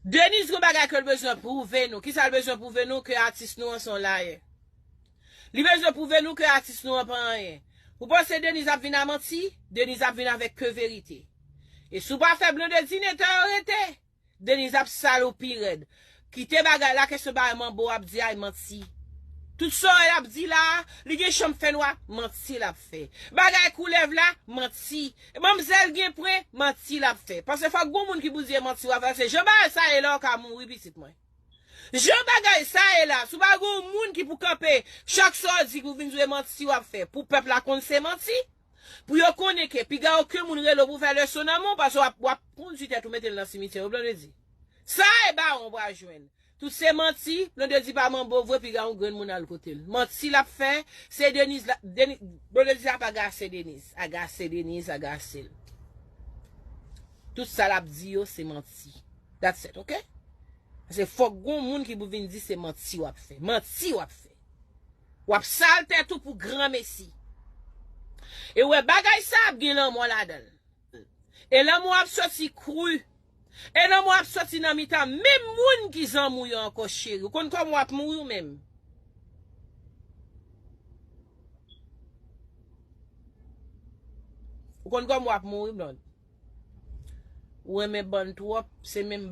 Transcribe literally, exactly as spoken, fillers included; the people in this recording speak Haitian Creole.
Deniz gen bagay ke l bezwen pwouve nou. Kisa l bezwen pwouve nou? Ke atis nou an se yon layè. Li bezwen pwouve nou ke atis nou an pa anyen. Ou panse Deniz ap vin a manti? Deniz ap vin avèk ke verite. E si w pa fè Blondedy nèt yo rete, Deniz ap sal ou pi rèd. Kite bagay la, kesyon bagay manbo ap di a, manti. Tout sa l ap di la, li gen chanm fè nwa, manti l ap fè. Bagay koulèv la, manti. Manmzèl gen pwen, manti l ap fè. Paske fòk gon moun ki pou di e manti w ap fè. Se jan bagay sa ye la, w ka mouri pitit mwen. Jan bagay sa ye la, si w pa gon moun ki pou kanpe, chak sa w di pou vin di e manti w ap fè. Pou pèp la konn se manti. Pou yo konnen ke piga okenn moun rele w pou fè leson nan men w, paske w ap, w ap kondui tèt ou mete l nan simityè, ou Blondedy. Sa e bawon w pral jwenn. Tout se manti, Blondedy pa manbo vre, piga yon grenn moun al kote l. Manti l ap fè, se Deniz la, Deni-, Blondedy ap agase Deniz, agase Deniz, agase l. Tout sa l ap di yo, se manti. That's it, ok? Paske fòk gon moun ki pou vin di se manti w ap fè. Manti w ap fè. W ap sal tèt ou pou granmesi. E w wè bagay sa ap gen lanmò ladan l. E lanmò ap soti kri. E lanmò ap soti nan mitan menm moun ki zanmi w yo ankò, cheri. Ou konn kòman w ap mouri w menm? Ou konn kòman w ap mouri, Blonde? Ou renmen bann twòp, se menm